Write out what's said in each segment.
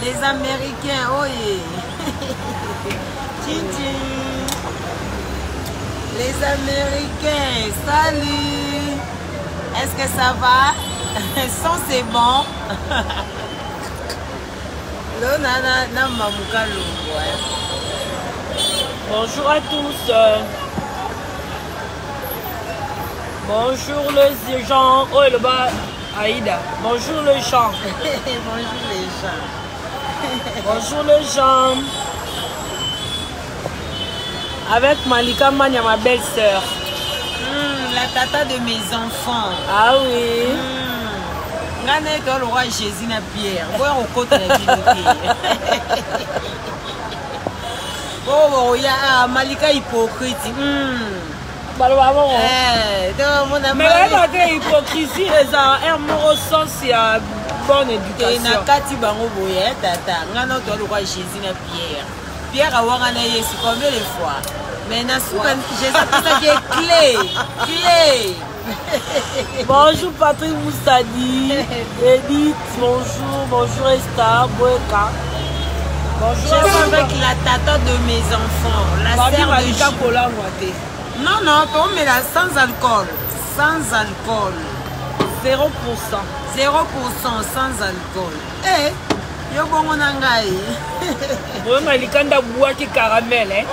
Les Américains, oye. Tchin tchin. Les Américains, salut. Est-ce que ça va? Son c'est bon. Lona na na mamuka longo. Hein. Bonjour à tous. Bonjour les gens. Oh, le bas, Aïda. Bonjour les gens. Bonjour les gens. Bonjour les gens. Avec Malika Mania, ma belle-sœur. La tata de mes enfants. Ah oui. Nga na ye toya lokwa Jésus na Pierre. Boya kokota na bino te. Oh, ya ah, Malika hypocrite. Baloba bongo. Eh, donc Mais bayeba te hypocrisie eza un moko sens ya bonne te éducation. Na kati bango boye eh, tata nga na toya lokwa Jésus na Pierre. Pierre awanga na Yesu combien de fois? Mais na suka Jésus apesaki ye clé. Clé. Bonjour Patrick Moussadi, Edith, bonjour, bonjour Esther, Boeka. Bonjour. Je suis avec la tata de mes enfants, la Babi sœur de Malika Ju- Kolangwa te. Non, non, tomela sans alcool. Sans alcool. 0%. 0% sans alcool. Eh, yo bongo na ngai. Boye Malika ndabwaki caramel, eh.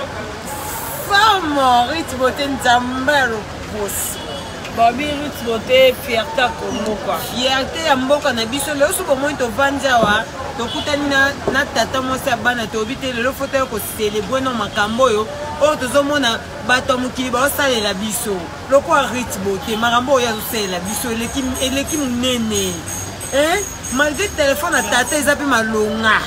Somo, Ruth Beauté Nzambe ya loposo. Babi Ruth Beauté, fierté ya Congo quoi. Fierté ya mboka na biso. Lelo so bomoi tovandi awa, tokutani na tata mwasi ya bana, toyebi te lelo fo toya kocelebre no makambo oyo oyo tozomona bato ya mokili baosalela biso. Lokola Ruth Beauté, makambo oyo azosalela biso eleki, eleki monene. Hein? Malgré téléphone ya tata eza mpe malonga.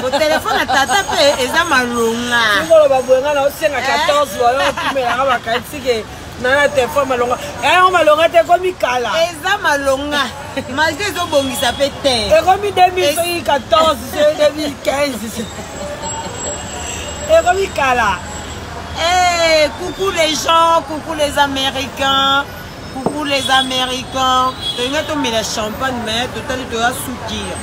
Ko téléphone ya tata mpe eza malonga. Ngolo boye nga na osenga Eh? 14 oyo otumelaka bakanisi ke na telefone malonga. Yango malonga te, ekomi kala. Eza malonga. Malgré ezobongisa mpe te. Ekomi 2014, 2015. Ekomi kala. Hey, coucou les gens, coucou les Américains, coucou les Américains. Tolinga tomela champagne mais totali toya sukir.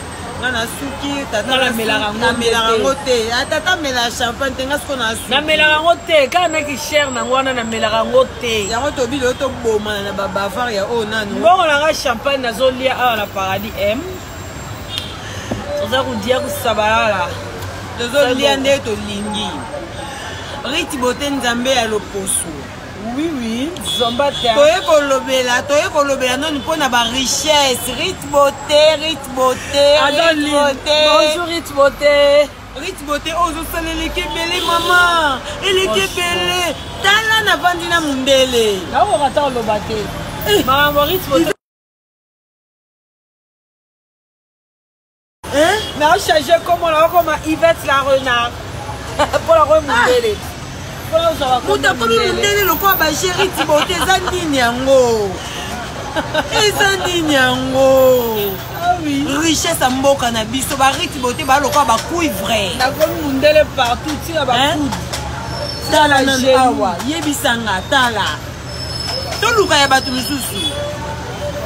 Nga na suki, tata Nga namelaka yango namelaka te. yango te. Ah, tata amela champagne te, nga siko na suki. Namelaka yango te, kaka naki cher nango wana namelaka yango te. Yango tobi lelo tobomana na babavard ya oyo nanu. Mbongo na nga champagne nazolia awa na Paradis M. Toza kodia kosabalala. Tozolia nde tolingi. Ruth Beauté Nzambe ya loposo. Oui, oui, zomba te. Toye kolobela noni mpona ba richesse. Ruth Beauté, Ruth Beauté, Ruth Adeline. Beauté. Bonjour Ruth Beauté. Ruth Beauté oyo ozosala eleki ebele mama, eleki Bonjour. ebele. Tala navandi na mundele. Nakoka ta oloba te. Eh. Makambo Ruth Beauté. Hein? Na changer comment na koma Yvette la renard. Pour la mundele. Pour la Moto akomi mundele lokola bageri Beauté eza nini yango? Eza nini yango? Ah oui. Richesse ya mboka na biso, ba Ruth Beauté ba lokola ba cuivre. Nakomi mundele partout tina ba Hein? coude. Tala nanu genou. awa, yebisanga tala. Toluka ya bato mosusu.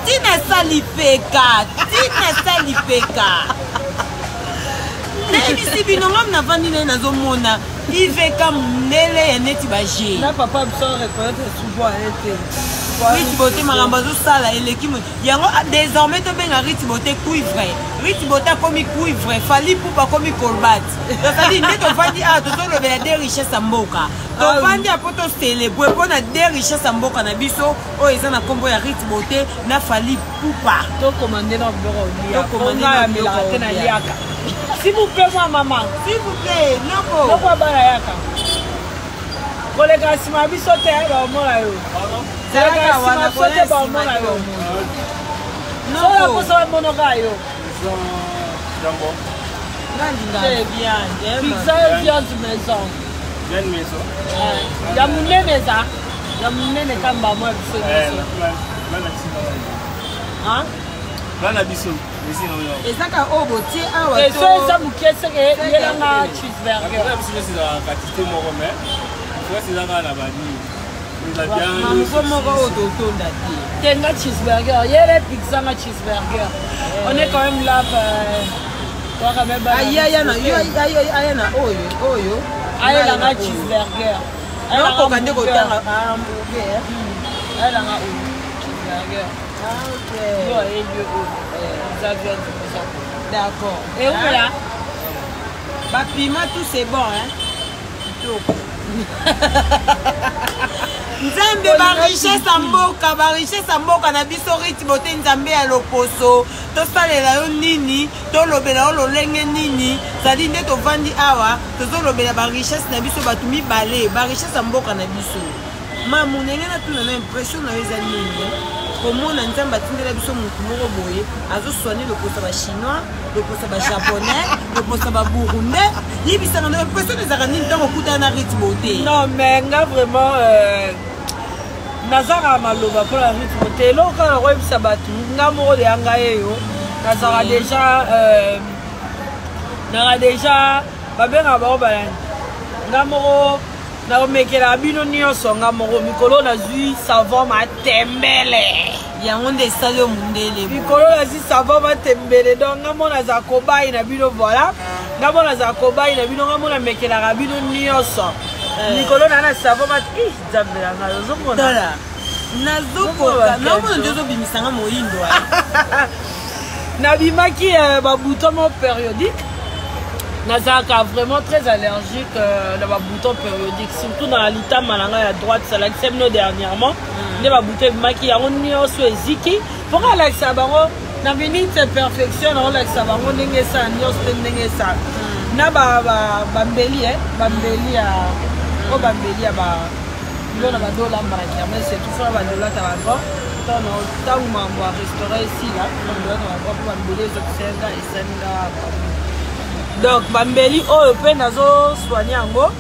Tina esali peka, tina esali peka. Nayebisi bino ngam navandi naye nazomona IVK mundele ya neti ba G. Na papa biso reconnaître souvent ete. Ruth Beauté makambo azosala eleki yango désormais tobenga Ruth Beauté cuivre. Ruth Beauté akomi cuivre, Fally Ipupa akomi colbat. C'est-à-dire nde tovandi awa tozolobela de richesse ya mboka. Tovandi apo tocelebre mpona de richesse ya mboka na biso oyo eza na nkombo ya Ruth Beauté na Fally Ipupa. Tokomande na biloko olia. Tokomande Nga na ya biloko melaka te na olia. liaka. S'il vous plaît, moi maman. S'il vous plaît, noko. Noko abana yaka. Koleka nsima ya biso te baomona yo. Zalaka Koleka nsima wana, ya biso te koya baomona nsima te yo. baomona. Sola Noko. posa bamonaka yo. Jambon. Très bien, bien. Pizza et viande maison. Viande maison. Eh, ya monene eza. Ya monene kamba mwa biso Eh, nyonso. na na biso. Hein? Bana biso. Esi na yo. Ezaka oyo botie awa Eh, so eza moke seke yelanga cheeseburger. Na biso nyonso ezalaka quantité moko mais fois eza kaka na banini. Eza bien. Mamuko moko oyo totonda te. Tenga cheeseburger, yele pizza nga cheeseburger. On est quand même là. Aya na yo, aya na oyo oyo. Ayelanga cheeseburger. Nakoka nde kotanga hamburger. Ayelanga oyo cheeseburger. Ah, ok. Yo ayebi oyo eza viande eza. D'accord. Eumela. Bapima, tout c'est bon, hein. Kitoko. Nzambe, barichesse ya mboka, barichesse ya mboka na biso. Riti bote, Nzambe ya loposo, tosalela yo nini? Tolobela yo lolenge nini? Zali nde tovandi awa, tozolobela barichesse na biso, bato mibale, barichesse ya mboka na biso. Mamu, ndenge natuna na impression na yo eza nini komona Nzambe atindela biso motu moko boye azosoigne loposo bachinois, loposo bajaponais, loposo baburundais? Yebisanga na impression ezalaka nini ntango okutana na Rite Beauté? Non, mais nga vraiment nazaka maloba mpona Rite Beauté. Eloko kaka nakoyebisa bato, nga moko deya, ngai eyo nazalaka déjà, naka déjà babengaka bango banani. Nga moko nakomekelaka bino nyonso. Nga moko mikolo nazwi savon matembele. Yango nde esali yo mondele. Mikolo nazwi savon matembele, donc nga moko nazala kobai na bino. Voilà, nga moko nazala kobai na bino, nga moko namekelaka bino nyonso. Mikolo na savon mat, Nzambe na ngai, ozomona. Tala, nazokoka, naomona nde ozobimisanga moyindo. Nabimaki babouton moko périodique. Nazalaka vraiment très allergique na babouton périodique, surtout na litama na ngai ya droite. Salakisa bino dernièrement nde babouton ebimaki, yango nyonso eziki. Mpoka alakisa bango na minute perfection, naolakisa bango ndenge esala nyonso mpe ndenge esala na bambeli, bambeli ya oyo, bambeli ya bilo na badolamba na kermesse. Tout ça, badolata bango ntango mambo ya restaurant esila, badolata bango mpo bambeli ezokisenga esalinga. Donc bambeli oyo mpe nazosoigne yango.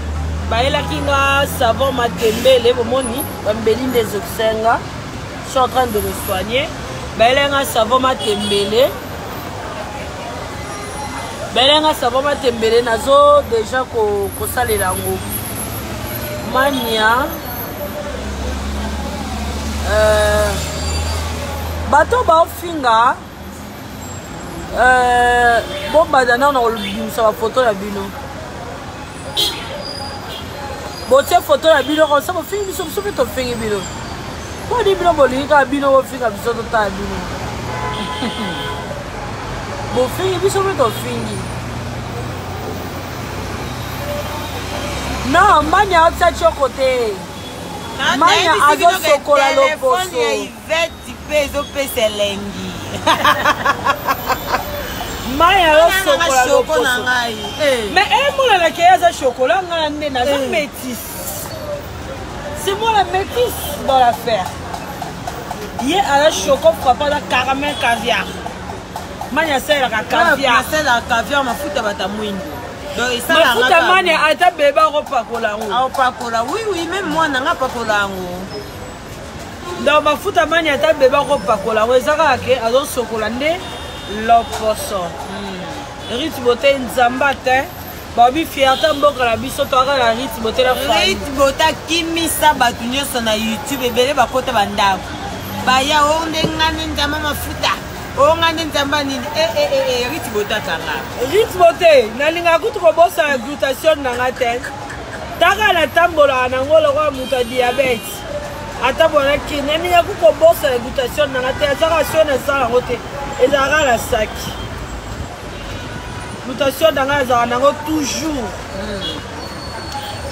Bayelaki nga savon matembele, bomoni bambeli nde ezokisenga. Je suis en train de le soigner. Bayelaki nga savon matembele, bayelaki nga savon matembele, nazo déjà kosalela yango. Mania, bato baofinga, bobanda nano na kobimisa bafoto na bino. Botie foto na bino comme ça, bofingi biso, biso mpe tofingi bino. Mponi bino bolingi kaka bino bofinga biso, totala bino. Bofingi biso mpe tofingi. Non, Mania atia tioko te. Mania azosokola loposo. Ya Ivete mpe ezopesa elengi. Maya azosokola Shoko na loposo. ngai. Mais emonanaka ye aza chocolat. Ngai nde naza métis, c'est moi la métisse dans l'affaire. Ye aza choco frappé, aza caramel caviar. Mani asalelaka caviar. Nasalaka caviar, mafuta bata mwindu, donc mafuta mani, ata bebe akopakola yango. Aopakola, oui, même mwana nga apakola yango. Donc mafuta mani, ata bebe akopakola yango. Eza kaka ke azosokola nde loposo. Rite Bote, Nzambe te, babi fierté mboka na biso, toaka na Rite Bote na famille. Rite Bote akimisa bato nyonso na YouTube. Ebele bakota bandako, baya o nde nga nde Nzambe mafuta, o nga nde Nzambe nini. Rite Bote akanga. Rite Bote, nalingaka kutu kobosana glutation na nga te. Taka natambolaka nango lokola moto ya diabète, ata bonaki. Nalingaka kutu kobosana glutation na nga te. Azaka so nasala yango te, ezalaka na saki. Glutation na nga azalaka nango toujours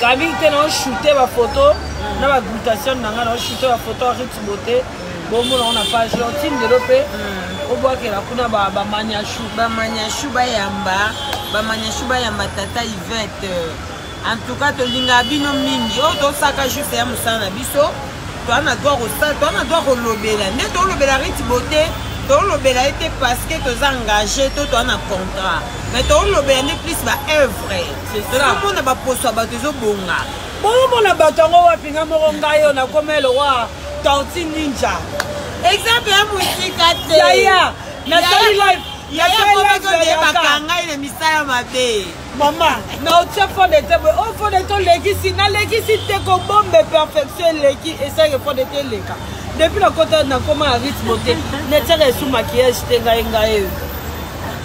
kamingi te. Naoshute bafoto na baglutation na nga, naoshute bafoto ya Rite Bote, bomona ngo na page otindelo mpe obwakela kuna bamaniashu. Bamaniashu bayamba, bamaniashu bayamba tata Ivete. En tout cas, tolingaka bino mingi. Oyo tosaka juste ya mosala na biso. Toa na droit kosala, toa na droit kolobela. Nde tolobela Rite Bote, tolobela ye te parce que toza engagé to toa na contrat, mais tolobela nde plus baœuvre. Tozomona baposo ya bato ezobonga. Bomona bato yango wapi? Nga moko, ngai oyo nakoma elokwa tortue ninja. Exemple ya mosika te. Yaya, nasali live, nasali live ya Dakar. Bakanga ye na misala mabe. Mama, na otie fond de teint boye, oyo fond de teint olekisi, nalekisi te. Kobombe perfection eleki, esaleke fond de teint eleka. Depuis nakota, nakoma na rythme te, netiaka esu maquillage te. Ngai oyo.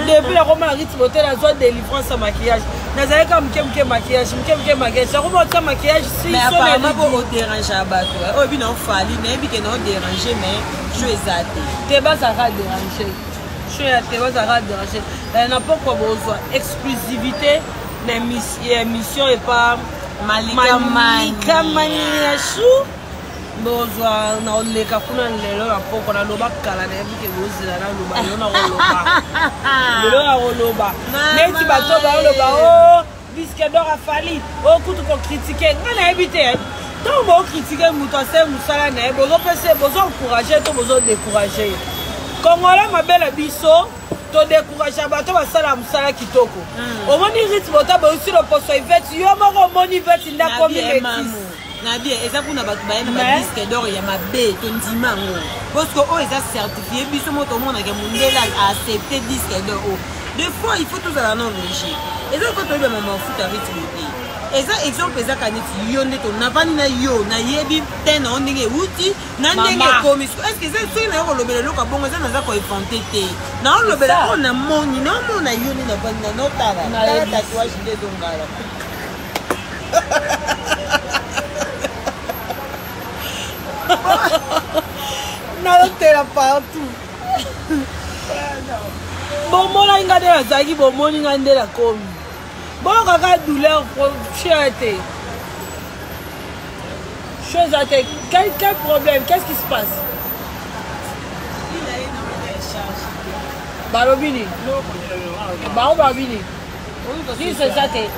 Depuis nakoma na Ritz Beauté, nazwa délivrance ya maquillage. Nazalaki kaka moke moke maquillage, moke moke maquillage. Nakoma otia maquillage si Mais apparemment bo oderange ya bato oyo bino ofali, nayebi ke na oderange, mais jo eza te. Te, bazalaka dérange. Show ya te, bazalaka dérange. Na pokwa bozwa exclusivité na émission epa Malika. Malika Maniashu. Bozwa na oleka kuna lelo na poko. Naloba kala, nayebi ke bozela naloba lelo, nakoloba lelo, nakoloba neti bato baoloba o disque d'or afali o kutu kocritiquer. Ngai nayebi te, ntango bocritiquer moto asali mosala na ye, bozopesa, bozoencourager to bozodécourager? Congolais mabele biso todécourage bato basala mosala kitoko. Omoni Rit Bota beusi loposo Ivete, yo moko omoni Ivete nde akomi métis. Na bien, eza kuna bato baye na badisque d'or ya mabe, tondima yango parce que oyo eza certifié. Biso mo tomonaka mondele accepte disque d'or oyo. Des fois il faut tozala na logique. Eza ko toyeba mama mafuta rythme te. Eza exemple, ezaka neti yo nde tonavandi na yo, nayebi te na yo ndenge euti na ndenge ekomi. Est-ce eza soki nayo kolobela eloko ya bongo, eza naza koinventer te, naolobela oyo namoni, naomona yo nde navandi na notala tala tatouage nde ezongala. Nayotela partout. Bomonaki nga nde nazalaki, bomoni nga nde nakomi. Boyokaka douleur cher te, chose eza te. Quel problème? Qu'est-ce qui se passe? Balobi nini? Bango balobi nini? Biso eza te.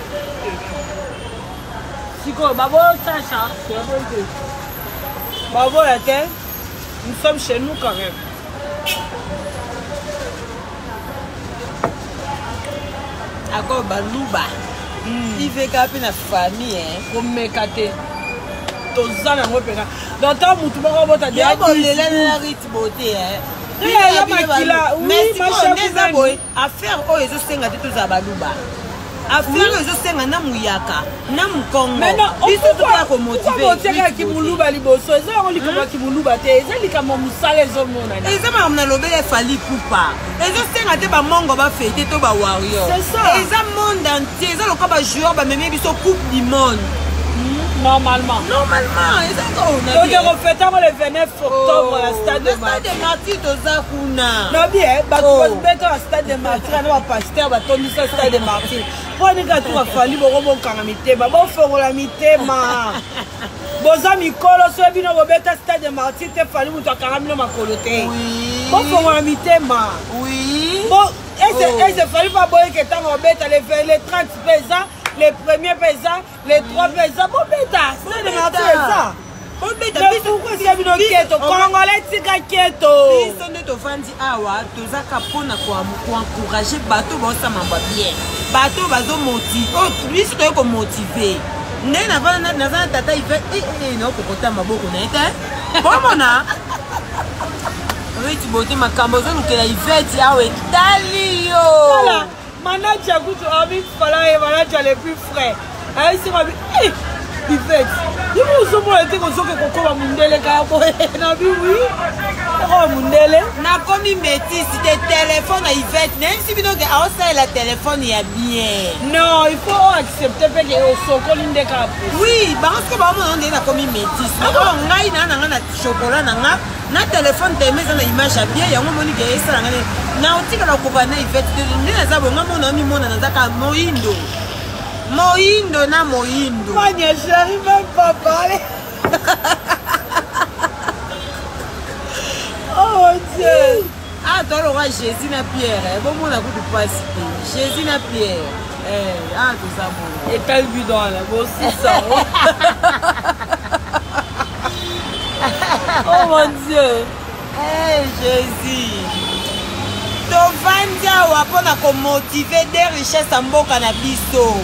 Sikoyo babosacha, baboya te. Nous sommes chez nous quand même. Ako baluba iveka mpe na famille. Komeka te, toza nango mpenza. Donc ntango motu moko obota bolela na Rit Beauté. Ya makila, oui. Nde eza boye, affaire oyo ezosenga te tozala baluba. Affaire oyo ezosenga na muyaka na mokongo, biso tokoya komotiver. Kimuluba liboso eza yango likambo ya kimuluba te, eza likambo ya mosala ezomonana. Eza makambo nalobeli efali pupa, ezosenga te bamongo bafete to bawarrior. Eza monde entier, eza lokola bajoueur bamemi biso Coupe du monde. Normalement. Normalement eza. Toke kofeta yango le 29 octobre na Stade de Stade de Martyr, toza kuna. Nabi bato babeta na Stade de Martyr, na bapasteur batondisa Stade de Martyr. Mpo nika tu bafali boko bokanga mitema, bofongola mitema, boza mikolo. So bino bobeta Stade de Martyr te, fali moto akanga bino makolo te. Bofongola mitema. Ese fali mpo aboyeke ntango babeta le 30 mpe eza, le premier mpe eza, le 3 mpe eza, bobeta Stade de Martyr eza. Pourquoi sia bino keto? Congolais, tika keto. Biso nde tovandi awa, tozaka mpona koencourager bato baosala mambo bien, bato bazomotiver. Biso toye komotiver nde naza na tata Ive naokokota maboko na ye te. Bomona Rit Beauté, makambo ozolukela Ivete awa etali yo. Manager kutu abi fala ye, manager le plus frais ayesi abi Ivete yimo ozomona te kozoke kokoma mundele kaka boye. Nabi wi, okoma mundele. Nakomi métise te. Telefone ya Ivete, nayebisi bino ke aosalela telefone ya bien. Non, il faut accepter mpe ke osokoli nde kaka. Oui, bango soki baomona nde nakomi métise, oyo ngai na nanga na chocolat na nga na telefone teme eza na image ya bien. Yango omoni ke esala nga na otikala kokoka na Ivete te. Nde naza bonga, mona mimona nazaka moyindo, moyindo na moyindo. Mania, j'arrive même pas à parler. Oh mon Dieu. Ah, toloka Jésus na Pierre, bomona kutu pasi te. Jésus na Pierre, ah, toza bongo. Etali bino wana bosisa. Oh mon Dieu. Hey, Jésus, tovandi awa mpona komotiver de richesse ya mboka na biso.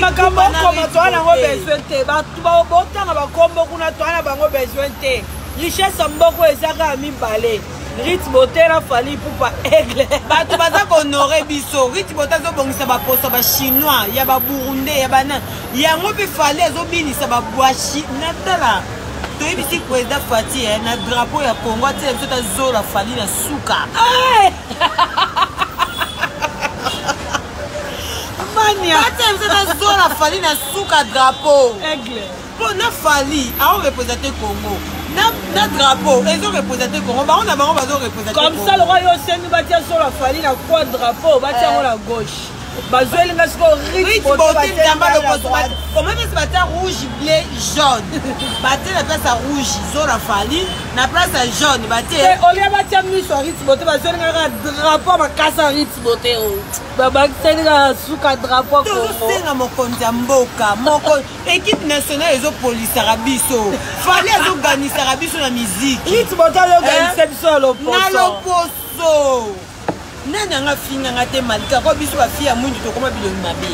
Makambo okoma, toa nango besoin te. Bato botanga bakombo kuna, toa na bango besoin te. Richesse ya mboka eza kaka mibale: Rit Beauté na Fally Ipupa Aigle. Bato baza kohonorer biso. Rit Beauté azobongisa baposo bachinois ya baburundais ya bana yango, mpe Fally azobinisa babwashi. Natala, toyebisi président Fati na drapeau ya Congo atiela biso, tazola Fally na suka. Batia biso ata zola Fally na suka drapeau. Aigle. Mpo na Fally aorepresente Congo na drapeau ezorepresente Congo, bango na bango bazorepresente. Comme ça lokwa yo osengi batia zola Fally na kwa drapeau, batia yango na gauche, bazweli nga sikoyo. Rit Bote Nzamba lokoso comment mpesi batia rouge, bleu, jaune, batie na place ya rouge zola Fally, na place ya jaune batie. Olia batia miso ya Rit Bote, bazweli nga kaka drapeau makasi ya Rit Bote oyo babakiseli kaka suka drapeau. Tozosenga mokonzi ya mboka moko, équipe nationale ezopolisaka biso, Fally azoganisaka biso na miziki. Rit Bote azoganisa biso ya loposo. Na loposo. Nani anga finganga te, Malika ko biso bafille ya mwindu tokoma bilongi mabe.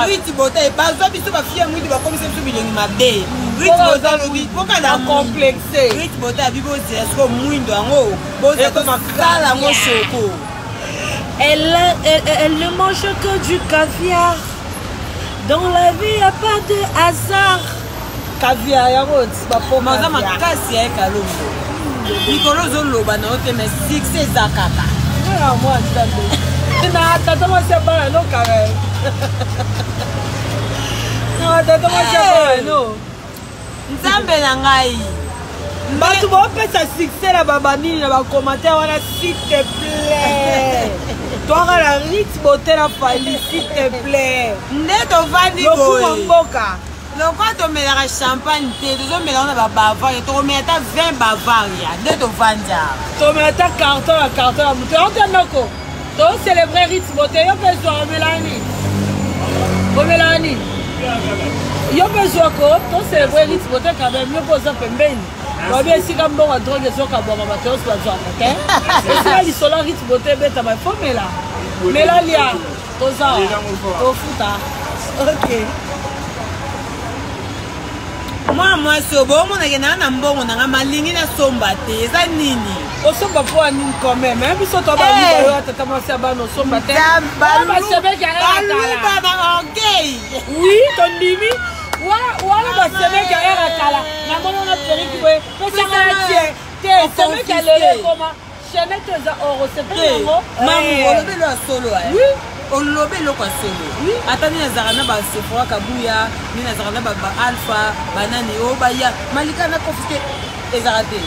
Rit Bote bazwa biso bafille ya mwindu, bakomisa biso bilongi mabe. Rit Bote alobi mpoka na complexe. Rit Bote abi bozela siko mwindo yango bozela tosala yango soko. Elle, elle, elle ne mange que du caviar. Dans la vie, y a pas de hasard. Caviar, yango bapo. Maza makasi ya ekalongo. Likolo ozoloba na yo te, mais succès eza kaka. Mwa Nzambe. Na tata mwasi ya bana no quand même. Na tata mwasi ya bana no. Nzambe na ngai. Bato baopesa succès na babanini na bacommentaire wana, s'il te plaît, twaka na Rit Bote na Fally, s'il te plaît. Nde tovandi. Lokumu boye mboka. Lokwa tomelaka champagne te, tozomela ngo na babavaria, tokomela ata 20 bavaria nde tovandi awa. Tomela ata carton na carton ya moto yango te. Ndoko tocélébre Rit Bote. Yo mpe zwa, omelaka nini? Omelaka nini? Yo mpe zwako, tocélébre Rit Bote quand même. Yo mpe oza pembeni, babi esika mbongo ya drogue ezokabwama, bato nyonso bazwaka te. Esika lisolo ya Rit Bote ebetama, ifo mela mela, lia, toza tofuta. Ok. Mwana mwasi oyo boomonake naa na mbongo nanga malingi nasomba te, eza nini? Osomba mpo ya nini quand même, hein? Biso to baluba, yo tata mwasi ya bana osomba te. Basebeki. Baluba na orgueil. Oui, tondimi wana basemeki ya ere kala. Namoni wana periki boye, pesanga na tie te. Semeki ya lelo ekoma chaînette eza or, osepeli yango. Mamu, olobi elo ya solo. Oui. Olobi eloko ya solo. Ata nini azalaka na basephora kabuya, nini azalaka na baalpha banani oyo baya malika na confisque, ezalaka te.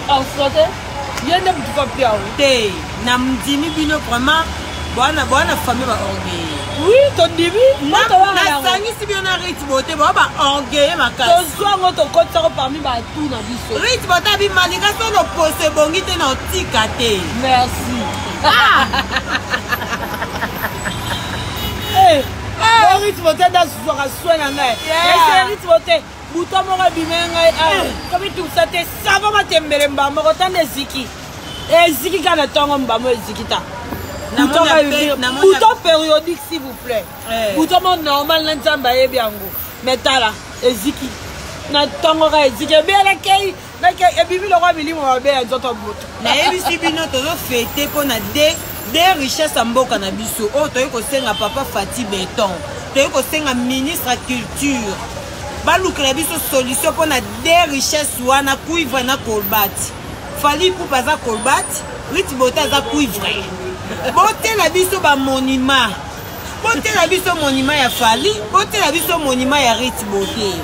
Alpha te, ye nde mutu fa piao. Te, na ndimi bino vraiment, bwana bwana, famille baorgueil. Oui, tondimi. Nasangisi bino na Rit Bote, bao baorgueil makasi. Tozwa yango, tokotisako parmi batu na biso. Rit Bote abimalika so loposo ebongi te na otika te. Merci. Hey, hey. Rit Bote nde azwaka soin na ngai. Ese Rit Bote buto moko ebime ngai komitukisa te, sava matembele mba moko tanda eziki, eziki kaka na ntongo, mbamo eziki ta. Bouton périodique, s'il vous plaît. Bouton mo normal na Nzambe ayebi yango, mais tala eziki na ntongo kaka, eziki ebelakei ebimi lokwa milimo mabe ya nzoto moto. Nayebisi bino, tozofete mpo na de richesse ya mboka na biso oyo. Toyei kosenga papa Fati Beton, toyei kosenga ministre ya culture balukela biso solution mpo na de richesse wana, cuivre na cobalt. Fally Ipupa aza cobalt, Rit Bote aza cuivre. Botela biso bamonument, botela biso monument ya Fally, botela biso monument ya Rit Bote.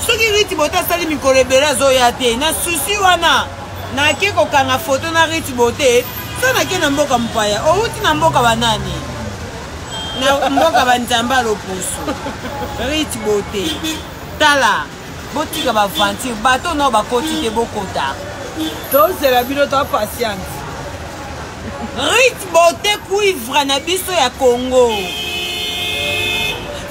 Soki Rit Bote asali mikolo ebele azoya te na susi wana, nake kokanga foto na Rit Bote. So nake na mboka mopaya, outi na mboka banani, na mboka banzambe aloposo. Rit Bote, tala, botika baventure, bato nao bakoti te, bokota. Tozela bino, toa patiente. Rit Bote, cuivre na biso ya Congo.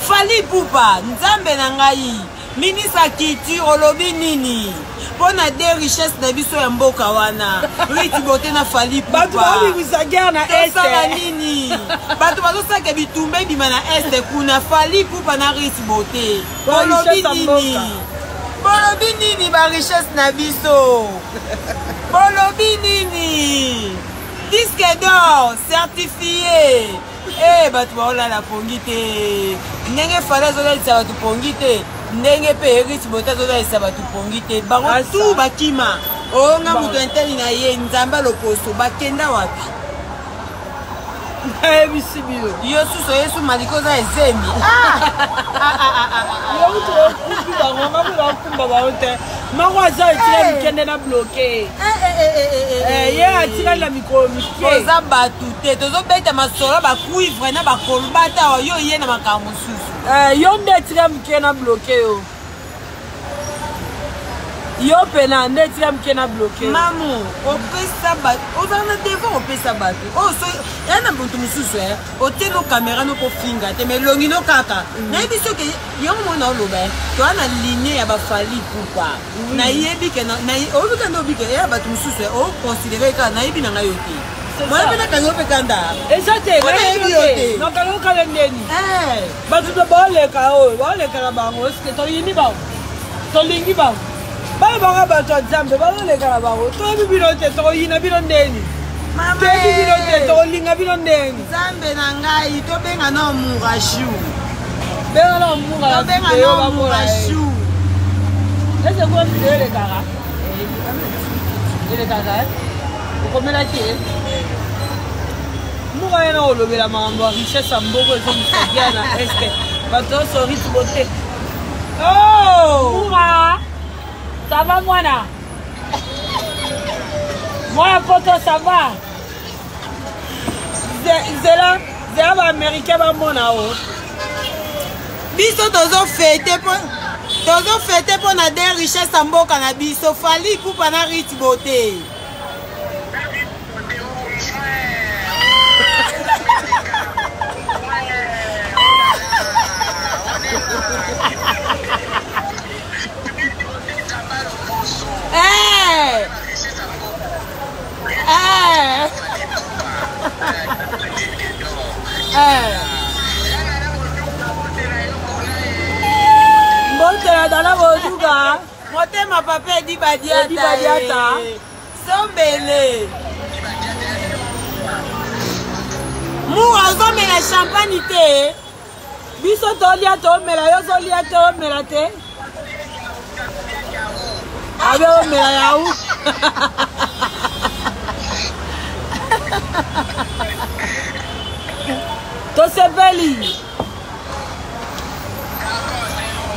Fally Ipupa, Nzambe na ngai, ministre ya culture, olobi nini mpo na de richesse na biso ya mboka wana, Rit Bote na Fally? Bato babimisa guerre na Tosala nini? Bato bazosalaka bitumba ebima na Est kuna. Fally Ipupa na Rit Bote, bolobi nini? Bolobi nini? Barichesse na biso, bolobi nini? Disque d'or certifié e, bato baolala pongi te. Ndenge Fally azolalisa bato pongi te, ndenge mpe Rit Bote azolalisa bato pongi te. Bango tu bakima onga moto inteli na ye, Nzambe aloposo, bakenda wapi? Nayebisi bino. Yo susu oyesu Malika oza ezemi. Ah! Ah, ah, ah, ah. Yo kutu okumbi bango, nga kutu nakumba bango te. Moko aza etikali Eh. mike nde na bloke. Eh, eh, eh, eh, eh, eh, Ye atikali na mikolo mike. Toza bato te, tozobeta masolo bacuivre na bakolbata awa yo ye na makambo mosusu. Yo nde etika moke na bloke yo. Yo pena nde etika moke na bloke yo. Mamu, opesa bato, ozala na devoir opesa bato. Oyo so ya na moto mosusu eh, otie no kamera no kofinga te, mais elongi no kaka. Nayebi soki yango mona oloba eh, toza na ligne ya bafali pupa. Nayebi ke oyebi ka nde obike ya bato mosusu eh, oconsidere kaka nayebi na ngai yo te. C'est Mwana ça. mpe nakangi yo mpe kanda. Eza te, Wana nayebi yebi yo yo te. te. Nakangi kala ndeni. Eh. Bato to baoleka oyo baoleka na bango eske toyini bango tolingi bango bana bango bato ya nzambe bazoleka na bango toyebi bino te tokoyina bino ndeni Mama toyebi bino te eh. tokolinga bino ndeni Nzambe na ngai tobenga na murashu. Benga na mura na Tobenga video na bamona ye. murashu. Ese kuna video elekaka elekaka eh? Okomelaki ye mura ye na kolobela makambo ya richesse ya mboko ezongisagia na este bato nyonso rite bote. Oh! Mura, ça va mwana? Mwana poto, ça va? Zela, zela ba-américain bamona o. Biso tozofete mpo tozofete mpo na de richesse ya mboka na biso Fally Ipupa na Ruth Beauté. Eh! Eh! Eh! Mbote na dala boduka. Motema papa Edi Badiata. Edi Badiata. Eh. Sombele. Mura azomela champagne te. Biso tolia tomela, yo ozolia te omela te. Abe omela yau. Tosepeli.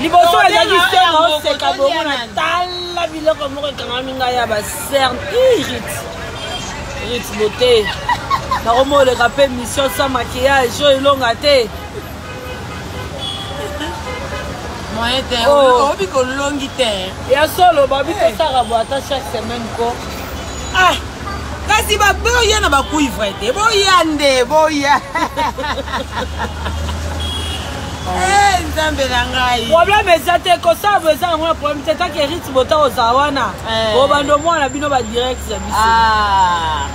Liboso Tobenga ezalaki oyo se ya moko, oseka tolia bongo na nani? tala biloko moko ekangami ngai ya bacerne. Rit rit beauté nakomoleka mpe mission sans maquillage oyo elonga te. Moyen te. Oh. Oyebi kolongi te. Ya solo babi tosaka bo ata chaque semaine ko. Ah! Kasi boya na bacuivre te, boya nde boya. Eh, nzambe na ngai. Problème eza te, kosala bo eza yango na problème te take rit bota ozala wana Eh. obanda omwana bino badirect ya biso. Ah.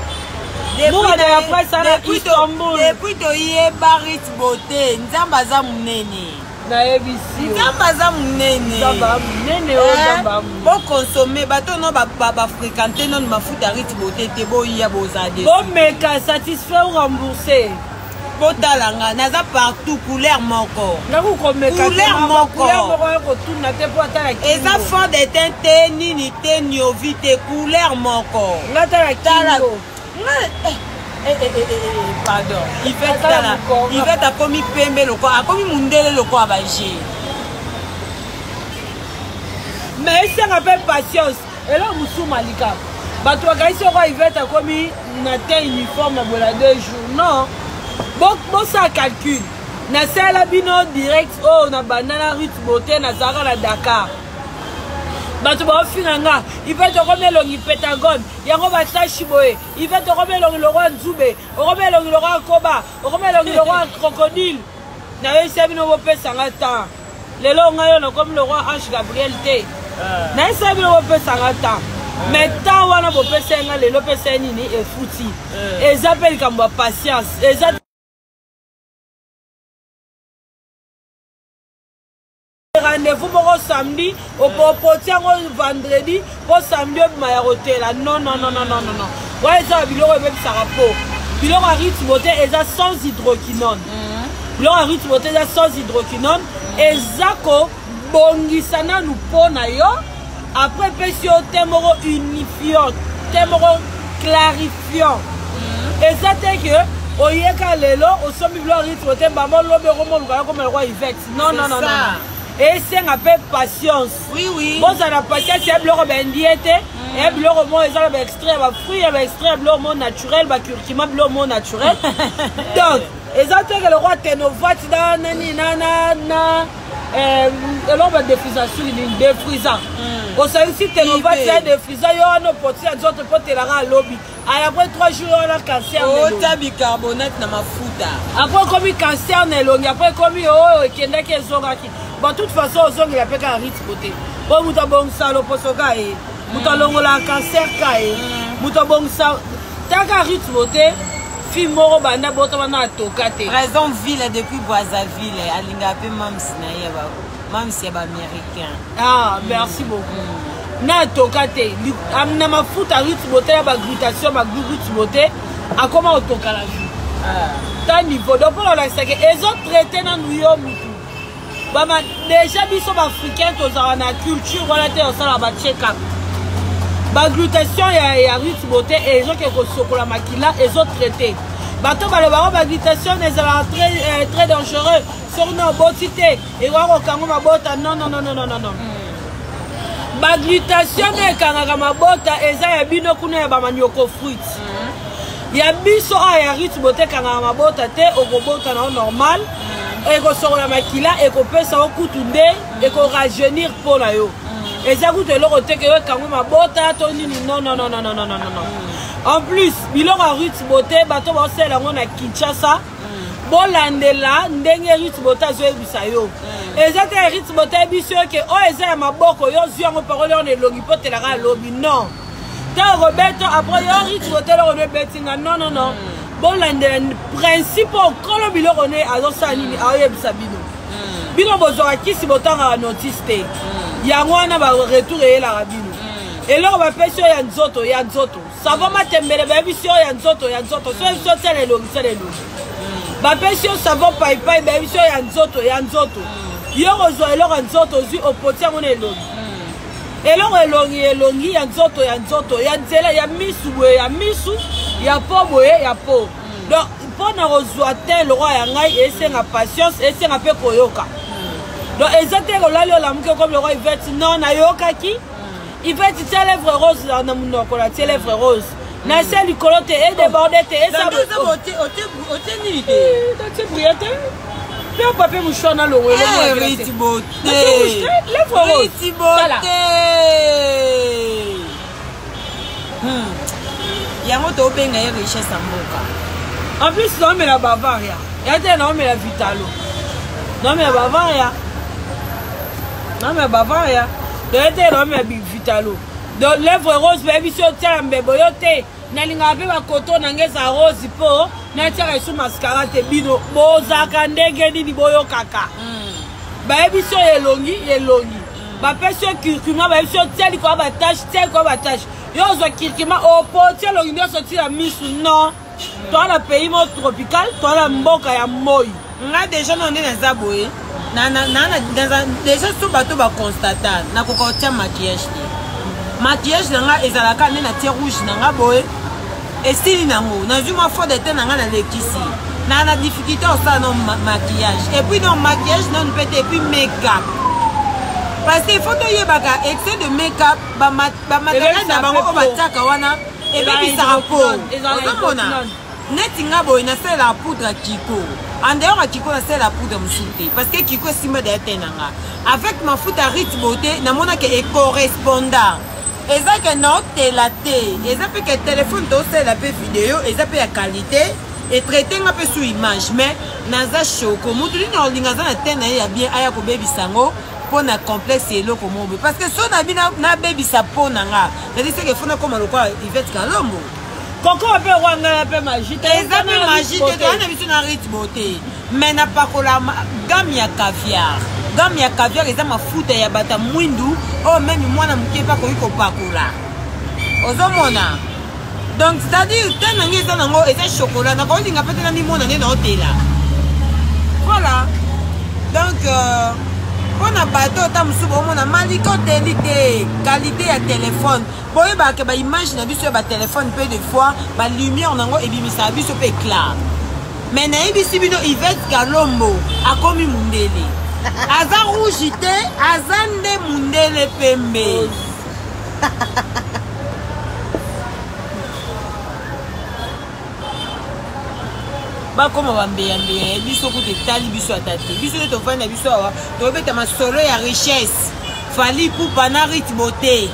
Mura de la presse ana Istanbul. Depuis toyeba Ruth Beauté, nzambe aza monene. Nayebisi yo. Nzambe aza monene. Nzambe aza monene oyo, nzambe aza monene. Bokonsome bato no bafréquente nano mafuta ya Ruth Beauté te, boya boza de. Bomeka satisfait ou remboursé. Botala nga naza partout couleur moko. Nakokomeka te, Couleur mama, moko. couleur moko ya kotuna te mpo ata na kingo. Eza fond de teint te nini te niovi te couleur moko. Nga ata na Tala. kingo. Nga eh, eh, eh, eh, eh, pardon. Yvette Ata na tala. mokongo. Yvette akomi pembe lokola akomi mundele lokola baje. Mais esenga mpe patience eloko mosusu malika bato bakanisi oko Ivete akomi na te uniforme bola 2 jours non. Bosala calcul nasalela bino direct oyo na banda na Ruth Beauté nazalaka na Dakar bato baofinga nga Ivete okomi elongi pentagone yango batashi boye Ivete okomi elongi lokwa nzube okomi elongi lokwa koba okomi elongi lokwa crocodile nayebisa bino bopesanga temps lelo ngai oyo nakomi lokwa ange Gabriel te nayebisa bino bopesanga temps mais temps wana bopesa ye nga lelo pesa ye nini efuti eza mpe likambo ya patience eza rendez-vous moko samedi opopoti yango vendredi mpo samedi obima ya kotela non non non non non non non wana eza ba biloko ebebisaka po biloko ya Ruth Beauté eza sans hydroquinone biloko ya Ruth Beauté eza sans hydroquinone eza kobongisa nanu mpo na yo après epesi yo te moko unifiant te moko clarifiant eza te ke Oyeka lelo osombi biloko rythme te, bango lobi okomoluka yo komela kwa Yvette. Non, non, non, non. Esenga mpe patience. Oui, oui. Bozala patience ya biloko baindie te. Ya biloko moko eza na baextrait ya bafruit, ya baextrait ya biloko moko naturel, bacurcuma, biloko moko naturel. Donc eza te ke lokwa tenovati na nani na na na eloko badefrisant suki nini defrisant, osangisi tenovati ya defrisant yo wana opoti ya nzoto mpo telaka alobi ay après 3 jours wana cancer. Ota bicarbonate na mafuta. Après ekomi cancer na elongi, après ekomi oyo ekendaki ezongaki. Bon, toute façon ozongela mpe kaka rythme te, po moto abongisa loposo ka ye, moto alongolaka cancer ka ye, moto abongisa taka rythme te. Fille moko banda botama na atoka te. Président ville depuis Brazzaville alingaka mpe mamsi na ye, mamsi ya baaméricain. Ah, merci beaucoup. Na atoka te na mafuta rythme te, ya baglutation baglurythme te, akoma kotoka na vie ta niveau. Donc mpona olakisaka ezotraite nanu yo mutu bama déjà, biso baafricain tozalaka na culture wana te, osalaka bacheck-up. Baglutation ya rythme te ezoke kosokola makila, ezotraite bato balobaka baglutation ezalaka très, très dangereux soki na oboti te, ekoka kokanga mabota. Non, non, non, non, non, non. Baglutation nde ekangaka mabota eza ya bino kuna ya bamanioko fruit. Ya biso awa ya rythme te ekangaka mabota te. Okobota na yo normal, ekosokola makila, ekopesa yo kutu nde ekorajeunir mpo na yo. Eza kutu eloko te ke yo ekango mabota to nini. Non, non, non, non, non, non, non, non. En plus biloko ya Ruth Beauté, bato baosala yango na Kinshasa, bolandela ndenge Ruth Beauté azoyebisa yo. Eza te Ruth Beauté ayebisi yo ke oyo eza ya maboko, yo zwi yango parole wana elongi mpo telaka alobi non ntango kobeta après yo Ruth Beauté eloko no ebetinga. Non, non, non. Bolandela principe oyo kolo biloko ne azosala nini, aoyebisa bino. Bino bozwaka kisi, botangaka notice te, yango wana baretour eyelaka bino. Eloko bapesi oyo ya nzoto, ya nzoto, savon matembele, bayebisi oyo ya nzoto, ya nzoto, so yebisi otiala elongi, tiala elongi. Bapesi yo savon paipai, bayebisi oyo ya nzoto, ya nzoto, yo kozwa eloko ya nzoto, ozwi opoti yango na elongi. Eloko elongi, elongi ya nzoto, ya nzoto, ya nzela ya misu boye, ya misu, ya po boye, ya po. Donc mpo na kozwa te lokwa ya ngai esenga patience, esenga mpe koyoka. Donc eza te kolali olamuki okomi lokwa Ivete. Non, nayokaki Ivete tia lèvre rose na monoko, na tie lèvre rose na se likolo te, edéborde te. Otie nini te? Natie brie te, mpe opape mouchoir na longo. Riti Beauté. Lèvre rose. Riti Beauté, yango tobenga ye richesse ya mboka. En plus naomela Bavaria ya te, naomela Vitalo, naomela Bavaria, naomela Bavaria toye te, naomela Vitalo. Donc lèvre rose, bayebi si otiala mbebo yo te. Nalingaka mpe bakoto na ngai eza rose mpo natiaka esu mascara te. Bino bozalaka ndenge nini? Boyokaka, bayebi si oyo elongi, elongi bapesi yo curcuma, bayebi si otia likolo batache, tia likolo batache, yo ozwa curcuma opoti elongi nyonso tina misu. Non, toa na pays mo tropical, toa na mboka ya moi. Nga déjà na nde naza boye, déjà so bato baconstata nakoka kotia maquillage te. Maquillage na nga ezalaka nde natie rouge na nga boye, esili nango, nazwi mwa fond de teint na nga, nalekisi na difficulté osala no maquillage. Et puis non, maquillage nanu mpe te, et puis make-up, parce que il faut toyebaka excès de make-up, bamatériel na bango oyo batiaka wana ebebisaka po. Ozomona neti nga boye nasalelaka poudre ya Kiko. En dehors ya Kiko nasalela poudre mosusu te, parce que Kiko esimba daya te na nga avec mafuta Rit Beauté. Namonaka ecorresponda, eza ke naotela te, eza mpe ke telefone tosalela mpe video eza mpe ya qualité, etraite nga mpe sous image. Mais naza shoko motu nini olinga aza na te na ye ya bien aya kobebisa yango mpo na complexe eloko moko boye, parce que so na bi nabebisa mpo na nga nadi seke fo nakoma lokola Ivete Kalombo. Koko mpe rwangala mpe magie te. Eza mpe magie te, toza na biso na Rit Beauté, mais napakola gamme ya caviar. Gamme ya caviar eza mafuta ya bato ya mwindu oyo meme mwana moke mpe akoki kopakola. Ozomona, donc c'est-à-dire te na ngai eza nango eza chocolat, nakolinga mpe te na mimona nde naotela. Voilà, donc mpo na bato ata mosusu bomona malika oteli te qualité ya telefone, boyebaka baimage na biso ya batelefone mpe des fois balumière nango ebimisaka biso mpe éclat. Mais nayebisi bino Yvette Kalombo akomi mundele. Aza rouge te, aza nde mundele pembe. Bakoma bambeyambeya ya biso kutu etali biso ata te. Biso nde tovandi na biso awa tobeta masolo ya richesse. Fally Ipupa na Ruth Beauté.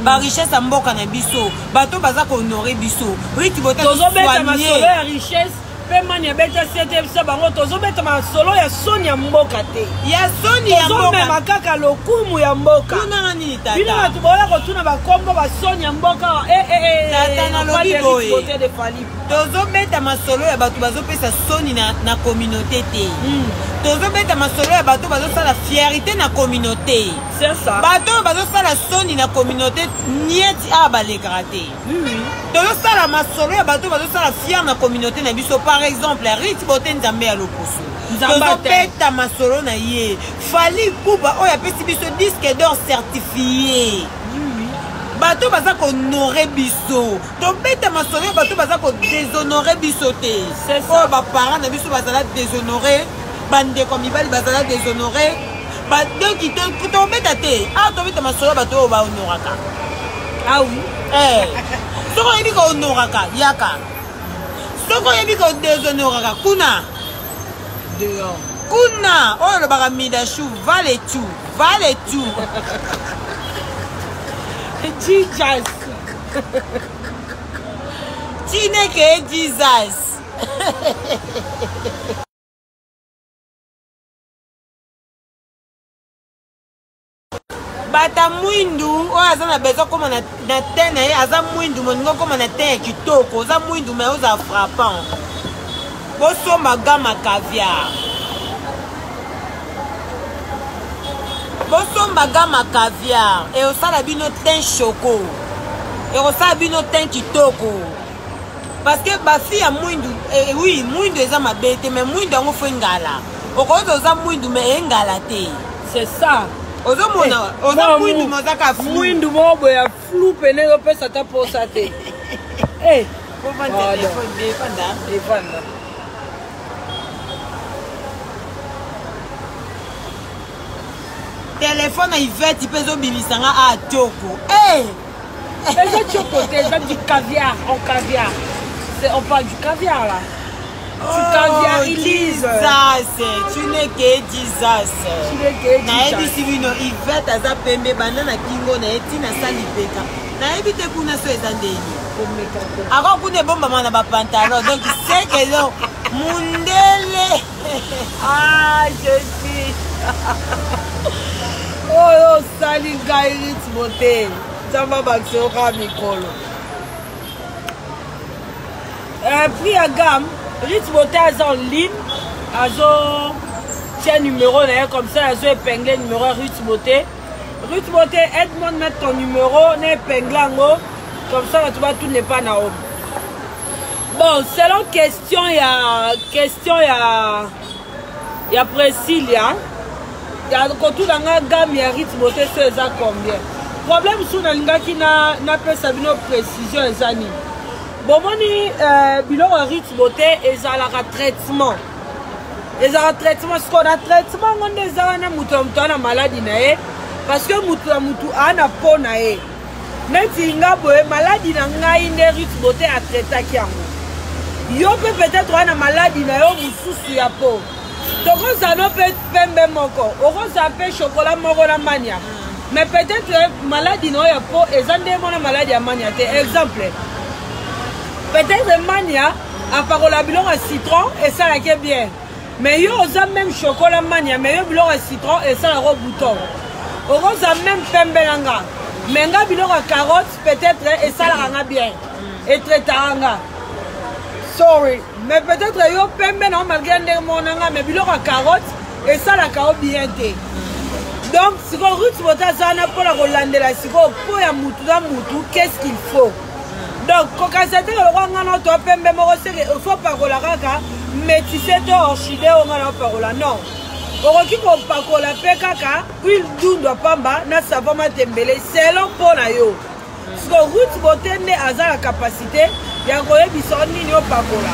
Ba richesse ya mboka na biso, bato baza ko honorer biso. Ruth Beauté tozobeta masolo ya richesse mpe mani abeta sete biso bango tozobeta masolo ya soni ya mboka te. Ya soni ya mboka. Tozomema kaka lokumu ya mboka. Tunanga nini tata? Bino bato boya kotuna bakombo basoni ya mboka. Tata nalobi boye. Tozobeta masolo ya bato bazopesa soni na communauté te. Tozobeta masolo ya bato bazosala fierté na communauté. C'est ça. Bato oyo bazosala soni na communauté nieti awa balekaka te. Tozosala masolo ya bato bazosala fier na communauté na biso. Par exemple, Ruth Beauté Nzambe ya loposo. Tozobeta masolo na ye. Fally Ipupa oyo apesi biso disque d'or certifié. Bato baza kohonorer biso. Tobeta masolo ya bato baza kodéshonorer biso te. Oyo baparent na biso bazala déshonorer, bandeko mibali bazala déshonorer. Donc tobeta te. Ah, tobeta masolo ya bato oyo bahonoraka. Ah oui. Soki oyebi kohonoraka, yaka. Soki oyebi kodéshonoraka, kuna. Dehors. Kuna, oyo olobaka midashu, vale tout, vale tout. Jesus. Chineke Jesus. Bata mwindu oyo aza na besoin koma na teint na ye, aza mwindu moninga koma na teint ya kitoko, oza mwindu mais oza frappant. Bosomba gama caviar. Bosomba gama caviar e osala bino teint choco. E osala bino teint kitoko. Parce que ba fille ya mwindu, oui, mwindu eza mabe te, mais mwindu yango fo engala. Okoki oza mwindu mais engala te. C'est ça. Ozomona, oza mwindu mais oza ka flou. Mwindu moko boye ya flou pene ezopesa ata posa te. Bovanda telefone, evanda. Evanda. Telefone ya Yvette mpe ezobimisa nga a toko. Eza toko te, eza du caviar, en caviar. C'est, on parle du caviar là. Tu caviarilise. Jesus, tu n'es que Jesus. Tu n'es que Jesus. Nayebisi bino Yvette aza pembe banda na kingo na ye tina sali peka. Nayebi te kuna so eza ndeni. Ako kuna ebombama na ba pantalon donc c'est que donc mundele. Ah, je suis. Oh, sali ngai rythme te. Nzambe abakisa mikolo. Prix ya gamme, rythme te aza en ligne, azo tia numéro na ye comme ça, azo épingler numéro ya rythme te. Rythme te, aide-moi de mettre ton numéro, na épingle yango, comme ça bato batune pas na homme. Bon, selon question ya Priscilla, ya kotuna nga gamme ya rythme te so eza combien. Problème su nalingaki na napesa bino précision eza nini. Bomoni biloko ya rythme te ezalaka traitement. Ezalaka traitement, sikoyo na traitement ngo nde eza wana moto ya moto ana maladi na ye, parce que moto ya moto ana po na ye. Neti nga boye maladi na ngai nde rythme te atraitaki yango. Yo mpe peut-être wana maladi na yo mosusu ya po. Tokozala no mpe pembe moko, okozala mpe chocolat moko na mania. Mais peut-être maladi na yo ya po eza nde mona maladi ya mania te. Exemple, peut-être mania apakola biloko ya citron esalaki bien. Mais yo oza même chocolat mania, mais yo biloko ya citron esalaka bouton. Okoza même pembe na nga. Mais nga biloko ya carotte peut-être esalaka nga bien. Etraitaka nga. Sorry, mais peut-être yo pembe na malgré ndenge mona nga, mais biloko ya carotte esalaka yo bien te. Donc sikoyo Ruth Bota aza wana mpona kolandela sikoyo po ya mutu na mutu qu'est-ce qu'il faut. Donc kokanisa te lokwa nga na to pembe moko seke il faut pakola kaka métissé to orchidée oyo nga na pakola. Non, okoki kopakola mpe kaka huile dundu ya pamba na savon matembele selon mpo na yo. Siko Ruth Beauté nde aza na capacité ya koyebisa yo nini opakola.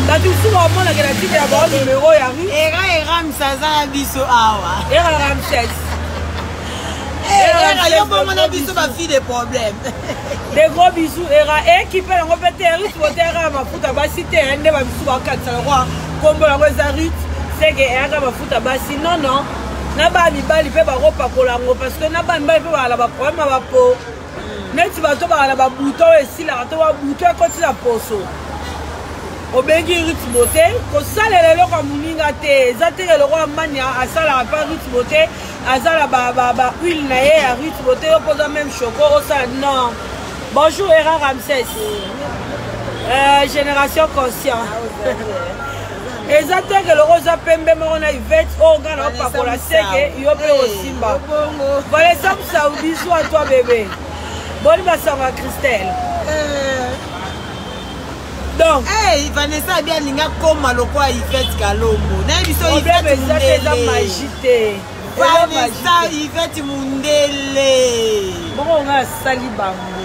Bato mosusu bamonaka na tika ya bao numero ya Ruth. Era Erams aza na biso awa. Era Ramses. Era yo bongo na biso ba fille de problème. De gros bisous Era ekipe yango mpe te Ruth Beauté eyaka mafuta basi te nde bamisusu bakatisa lokwa nkombo yango eza Ruth seke eyaka mafuta basi non non na bana mibali mpe bakopakola yango parce que na bana mibali mpe bazala baproblème ya bapo neti bato bazala na babuto oyo esilaka to babuto ekoti na poso obengi Ruth Beauté kosalela eloko ya moninga te eza te eloko ya mania asalaka mpe Ruth Beauté aza na bahuile na ye ya Ruth Beauté yo mpoza meme choco osala non. Bonjour Era Ramses, génération conscient. Eza te ke loko oza pembe moko na Ivete oyo nga na opakola seke yo mpe osimba. Vanessa Msau, bisous à toi bébé. Boni basango ya Christelle. Donc hey, Vanessa abi alinga koma lokola Ivete Kalombo. Nayebi so problème eza te, eza magie te. Vanessa Ivete Mundele. Bongo nga asali bango.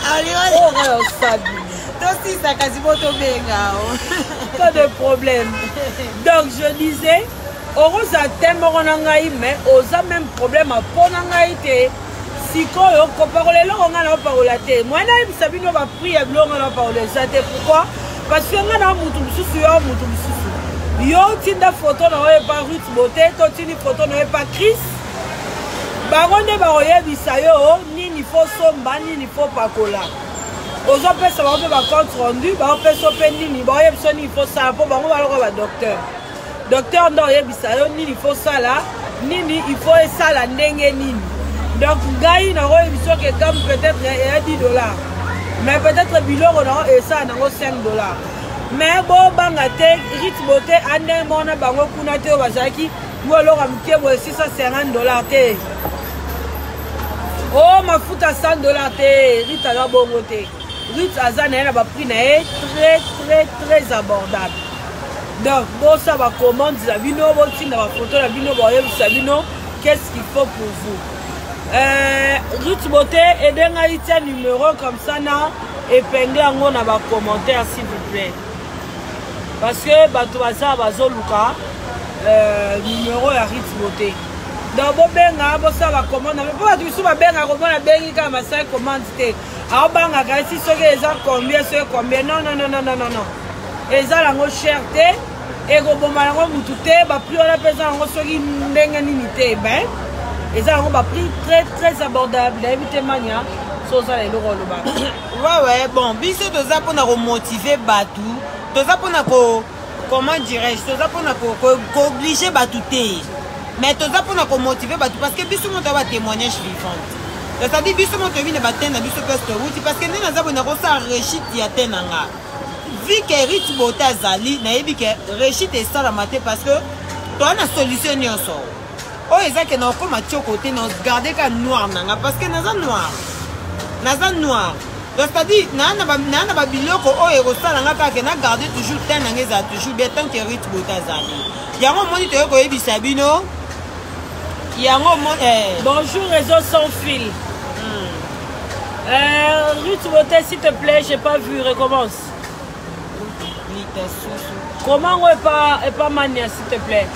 Oyo nga osali. Tosisa kasi bo tobenga. Pas de problème. Donc je disais, okoza te moko na ngai mais oza même problème mpo na ngai te. Sikoyo kopakola eloko ngai na opakola te. Moi nayebisa bino ba prix ya biloko ngai na opakola eza te. Pourquoi? Parce que ngai na mutu mosusu yo mutu mosusu. Yo tinda photo na yo epa Ruth Beauté, to tindi photo na yo epa Chris. Bango nde bakoyebisa yo nini fo somba, nini fo pakola. Ozopesa bango mpe ba compte rendu, baopesa mpe nini, baoyebisa nini fo sala mpo bango baloka ba docteur. Docteur nde oyebisa yo nini fo sala, nini il faut esala ndenge nini. Donc ngai nakoyebisa ke gamme peut-être eya 10 $, mais peut-être biloko nango esala nango 5 $. Mais bobanga te, Ruth Beauté andenge moko na bango kuna te oyo bazalaki ngo eloko ya moke boye 650 $ te, o mafuta 100 $ te. Ruth aza bongo te. Ruth aza na ye na baprix na ye très très très abordable. Donc bosala bacommande na bino, botinda bafoto na bino, baoyebisa bino qu'est-ce qu'il faut pour vous. Ruth Beauté aide ngai tia numéro comme ça na épingle yango na bacommentaire s'il vous plaît, parce que bato baza bazoluka numéro ya Ruth Beauté. Donc bobenga, bosala bacommande na mpo bato misusu babengaka komona bengi kaka basali commande te, aobangaka esi soki eza combien, soki combien. Non non non non non non non, eza yango cher te, ekoboma yango mutu te. Baprix wana mpe eza yango soki ndenge nini te, ben eza yango baprix très très abordable. Nayebi te mania so ozala eloko olobaka. Ouais, bon, biso toza mpona komotiver bato, toza mpona ko, comment dirais-je, toza mpona koobliger bato te, mais toza mpona komotiver bato parce que biso moto ya batémoignage vivante, c'est-à-dire biso moto toyebi na batin na biso place towuti, parce que nde naza boye nakosala réussite ya te na nga vu que Ruth Beauté azali, nayebi ke réussite esalama te parce que toza na solution nyonso oyo eza ke na okóma tioko te, na garde ka noir na nga parce que naza noir, naza noir. Donc c'est-à-dire naa na babiloko oyo ekosala nga kaka ke na garde toujours teint na nga ezala toujours bien tant que Ruth Beauté azali. Yango omoni toye koyebisa bino yango eh. Bonjour réseau sans fil. Ruth Beauté, s'il te plaît, j'ai pas vu, recommence. Lita susu. Comment on est pas mania, s'il te plaît.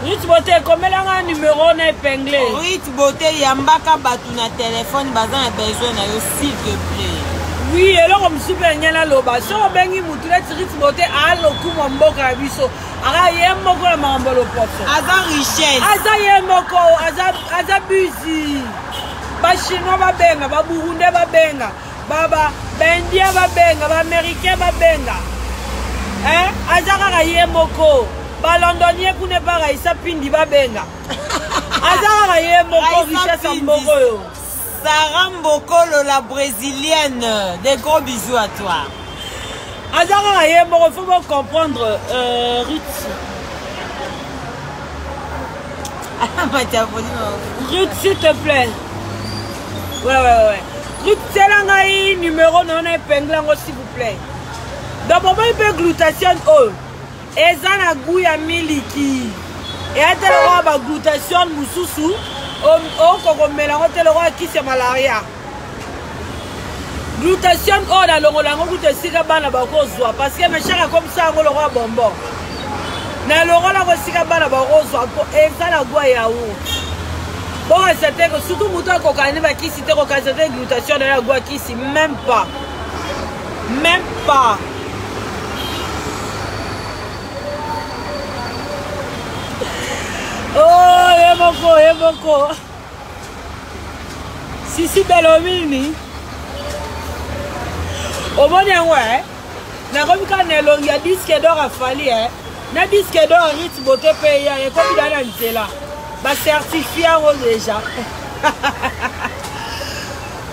Ruth Beauté, komelanga numéro na épinglé. Ruth Beauté, yambaka bato na telefone, baza na besoin na yo, s'il te plaît. Oui, eloko mosusu mpe ndenge naloba, soki obengi mutu neti Ruth Beauté, alokumwa mboka ya biso, aka ye moko na makambo ya loposo. Aza richesse. Aza ye moko, aza busy. Bachinois babenga, baburundais babenga, baindien babenga, baaméricain babenga, aza kaka ye moko. Balondonien kuna epa Raisa Pindi babenga, aza kaka ye moko richesse ya mboka oyo. Sarah Mbokolo, la brésilienne, des gros bisous à toi. Aza kaka ye moko, faut bo comprendre Ruth. Ruth, s'il te plaît. Ouais. Ruth, tiela ngai numéro na yo na épingle yango s'il vous plaît. Donc bomoi mpe glutation oyo eza na goût ya miliki, eya te lokola baglutation mosusu okokomela yango te lokola kisi ya malaria. Glutation oyo nalongola yango kutu esika bana bakozwa parce que meshaka akomisa yango lokola bonbon. Nalongola yango esika bana bakozwa mpo eza na gwa yaourt. Bokanisa te surtout moto akokana ne bakisi te kokanisa te glutation na yo ya gwa kisi même pas. Même pas. Oh, ye moko, ye moko. Sisi belle omini. Omoni yango eh? Nakomi kaka na elongi ya disque d'or afali eh? Na disque d'or Rit Beauté mpe eya ekomi da na nzela. Ba certifie yango déjà.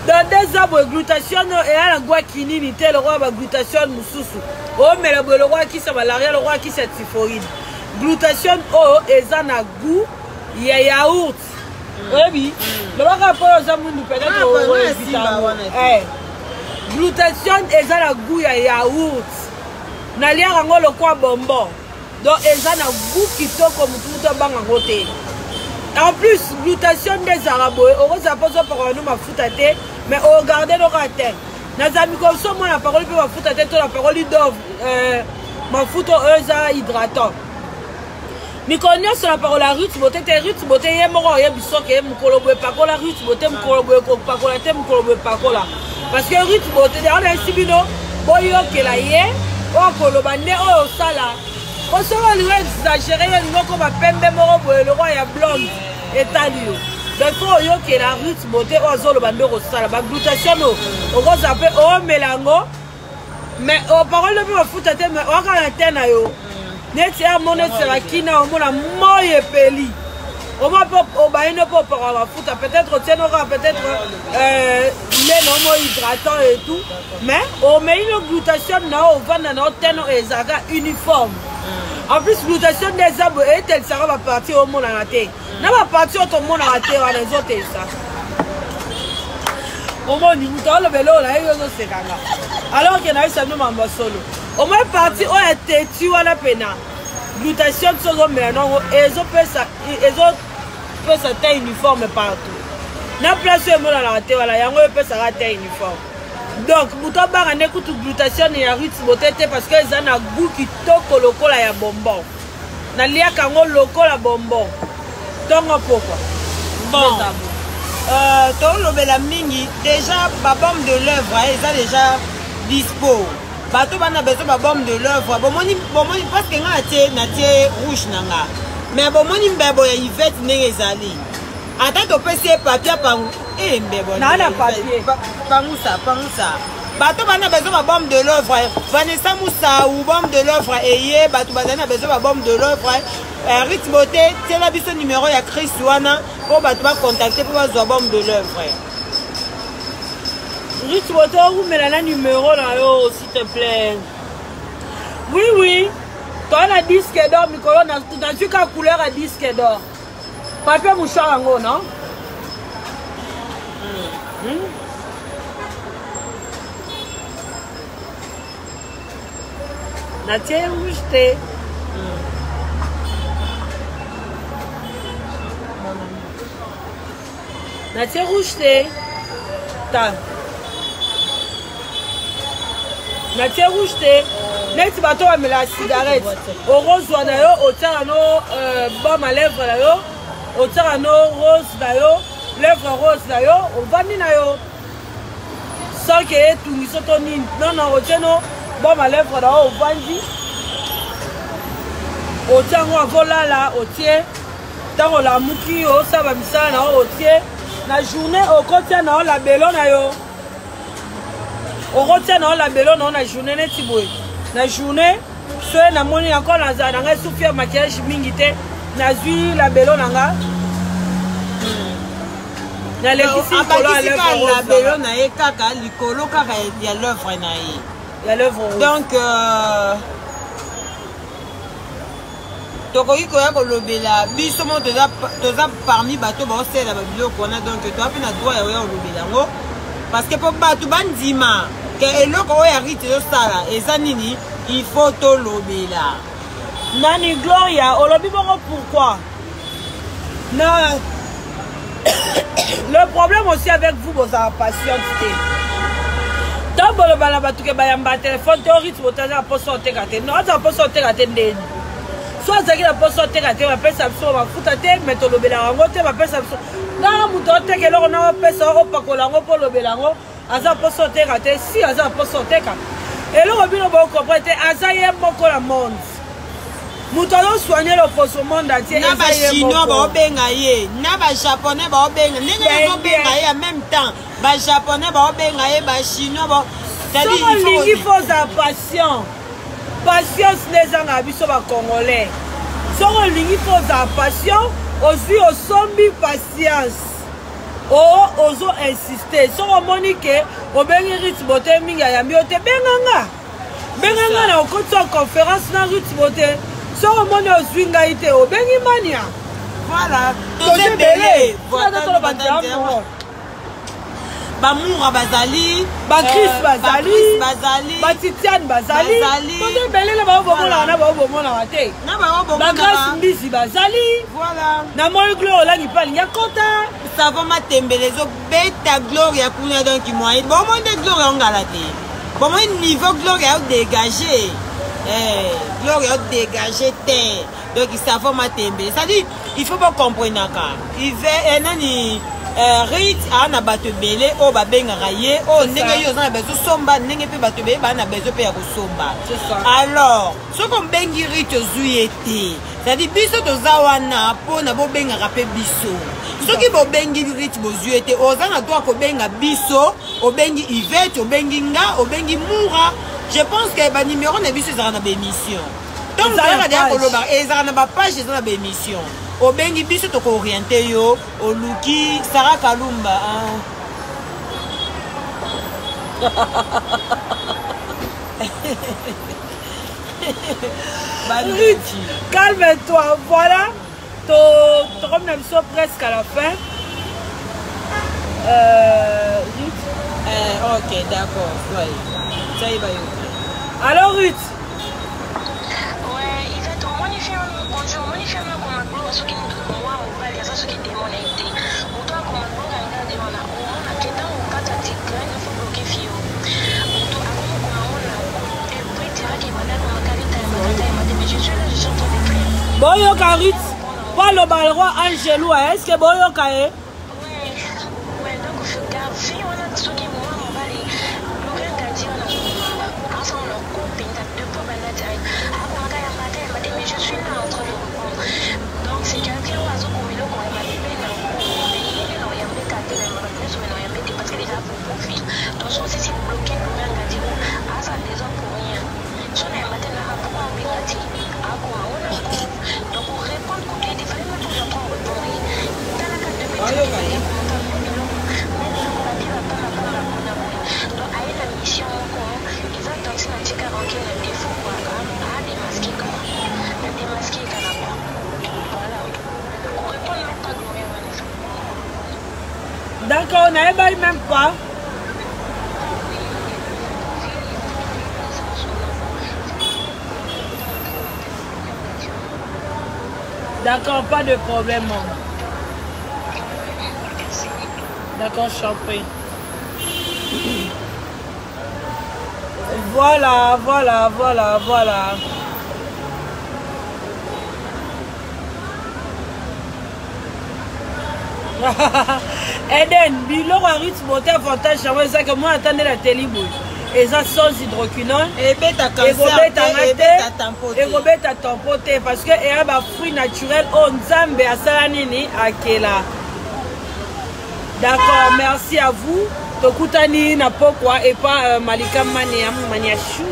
Dans deux ans boye glutation eya na gwa kinini te lokola ba glutation mosusu. Omela boye lokola kisi ya malaria lokola kisi ya typhoïde. Glutation oyo eza na goût ya yaourt. Oyebi? Lobaka mpo oza mwindu peut-être ah, eh. Glutation eza na goût ya yaourt. Naliaka yango lokola bonbon. Donc eza na goût kitoko mutu mutu abanga yango te. En plus glutation nde ezalaka boye okozala mpo ozopakola no mafuta te mais ogarde no kaka te. Nazala mikolo so mwana apakoli mpe mafuta te to napakoli dove euh, mafuta oyo eza hydratant. Mikolo nyonso napakola Ruth Beauté te Ruth Beauté ye moko oyebi soki ye mokolo boye pakola Ruth Beauté mokolo boye kopakola te mokolo boye pakola parce que Ruth Beauté yango nayesi bino boyokela ye oyo akoloba nde oyo osala po soki olingi exagere yo olingi okoma pembe moko boye lokola ya blonde etali yo donc fo oyokela Ruth Beauté oyo azoloba nde okosala baglutation oyo okozala mpe omela yango mais opakoli mpe mafuta te mais oyaka na te na yo neti ya mona esela kina omona moi epeli omoi mpe obaye nde mpe opakola mafuta peut-être otie no kaka peut-être euh, nde na omo hydratant et tout mais omei no glutation na yo ovanda na yo teno ezalaka uniforme en plus glutation nde eza boye etelisaka baparti omonana te na baparti oyo tomonaka te wana ezotelisa omoni moto aloba eloko na ye yo ozoseka nga alors ke nayebisa bino mambo ya solo omoni parti oyo ya teti wana pena glutation biso ozomela nango ezopesa ezopesa te uniforme partout na place oyo emonanaka te wana yango epesaka te uniforme donc moto abanga nde kutu glutation ya rut bote te parce que eza na gout kitoko lokola ya bonbon naliaka yango lokola bonbon ntongo pokwa bon euh, tolobela mingi déjà babombe de l'œuvre eza déjà dispo bato bana besoin babombe de l'œuvre bomoni bomoni parce que nga natie natie rouge na nga mais bomoni mbebo ya ivete ndenge ezali ata topesi ye papier pangu e eh, mbebo na papier pangusa pangusa bato bana besoin ba bombe de l'œuvre Vanessa Musau bombe de l'œuvre eye bato bazali na besoin ba bombe de l'œuvre eh, Rit Beauté tiela biso numéro ya Chris wana mpo bato bacontacte mpo bazwa bombe de l'œuvre Rit Beauté okumela na numéro na yo s'il te plaît oui oui toa na disque d'or mikolo nazwi ka couleur ya disque d'or papier mouchoir yango non hmm? Natie rouge te natie rouge te ta natie rouge te neti bato bamelaka cigarette okozwa na yo otiaka no euh, baume à lèvre na yo otiaka no rose na yo lèvre rose na yo ovandi na yo sans ke etungiso to nini non non otie no baume à lèvre na yo ovandi otie yango avolala otie ntango olamuki osala bamisala na yo otie na journée okotia na yo labelo na yo okotia na yo labelo na yo na journée neti boye na journée soki namoni yango nazala na ngai sufi ya maquillage mingi te nazwi labelo na nga nalekisi likolo ya lèvre labelo na ye kaka likolo kaka ya lèvre na ye ya lèvre donc euh, tokoki koya kolobela biso moko toza, toza parmi bato baosalela babiloko wana donc toza mpe na droit ya koya kolobela yango parce que mpo bato bandima ke eloko oyo ya rite ezosala eza nini il faut tolobela nani gloria olobi bongo pourquoi na le problème aussi avec vous bozala patiente te. Ntango boloba na bato ke bayamba telefone te, orite boto aza na mposa oteka te. Non, aza na mposa oteka te ndeni. So azalaki na mposa oteka te, bapesa biso mafuta te, me tolobelaka yango te, bapesa biso. Nanga moto oteka eloko na opesa opakola yango mpo olobela yango, aza mposa oteka te, si aza na mposa oteka. Eloko bino bokomprendre te, aza ye moko na monde. Moto azosoigne loposo monde entier na eza ye bachinois moko. baobenga ye, na bajaponais baobenga ndenge Ben nazobenga bien. ye en même temps, bajaponais baobenga ye, bachinois ba Soki olingi fo ozala patient. Patience nde ezangaka biso bacongolais. Soki olingi fo ozala patient, ozwi osombi patience, o ozo insiste. Soki omoni ke obengi Rit Bote mingi ayambi yo te, benga nga, benga nga na okotisa conférence na Rit Bote. Soki omoni ozwi ngai te, obengi Mania. Voilà, toza toza ebele. ebele. Toloba nzambe. Bamoura bazali, Bachris bazali, Bachris bazali, batitiane bazali, Bazali. toza ebele na bao bomonaka, na bao bomonaka te. Na bango Bagrace bomonaka. Mbizi bazali. Voilà. Namoni Gloire Olangi mpe alingi akota. Savon matembele ezobeta Gloria kuna, donc moyen bomoi nde Gloria ongala te, bomoi niveau Gloria odégage, Gloria odégage te. Donc savon matembele, c'est-à-dire il faut bocomprenaka ive nani Rit aa na bato ebele oyo babengaka ye oyo ndenge yo oza na besoin osomba, ndenge mpe bato ebele baa na besoin mpe ya kosomba. C'est ça. Alors soki obengi Rit, ozwi ye te, c'est-à-dire biso toza wana mpona bobengaka mpe biso. Soki bobengi Rit, bozwi ye te, oza na droit kobenga biso. Obengi Ivete, obengi nga, obengi Mura. Je pense que banimero na biso ezalaka na baémission ntango Ezala toyaka deya page. koloba, ezalaka na bapage, eza na baémission. Obengi biso, tokooriente yo. Oluki Sara Kalumba, ah. Ruth, calme-toi. Voilà, tokomi na biso presque à la fin. Ruth. Ok, d'accord, ouais. Ça y va, yo. Alors Ruth, Ouais, Yvette, omoni film, bonjour, omoni film akoma Gloire, soki mwa mobali aza, soki demo na ye te, moto akoma Gloire alinga demo na omona ke ntango okata tigraine fo bloke fio, moto akomokoma ngo na depuis tiraki ebanda komakalita ya makata ya mate. Mais je suis là, je suis en train d'écrire. Boyoka Ruth po aloba le roi Angelo, est ce que boyoka ye? Ouais, donc fille wana, soki mwa mobali Gloria Ngadi wana azala na mpenza depuis banda direct akomaka ya mate ya mate, mais je suis là en train de répondre. Donc c'est quelqu'un oyo azokoma eloko ya mabe na ye na oyambeka te na bato nyonso, me na oyambe te parce que déjà pour profil. Donc so osisi bloqué Gloria Ngadi o aza besoin pour rien, so na yamba te na pourquoi obenga te akoma ngo na donc répondre kutu ete fallait même pour entendre répondre ye. Talaka depuis Oyoka ye. komaka biloko me biloko babie bapambapamba mpona boye. Donc aye na mission moko eza tanti na tika rancune na défaut quoi, adémasqué kaka na démasqué kaka quoi. Voilà, korépondre même pas Gloria wana. D'accord, nayebaki même pas. D'accord, pas de problème, maman. D'accord, je t'en prie. Voilà. Eden, biloko ya Rit Beauté, avantage yango eza ke mwana ata nde na teli boye, eza sans hydroquinone. Ebeta cancer Ekobetanga te, te. Ebeta tampo te. Ekobeta tampo te parce que eya bafruit naturel oyo Nzambe asala nini akela. D'accord, merci à vous. Tokutani na pokwa epa Malika Mania Mania Chou.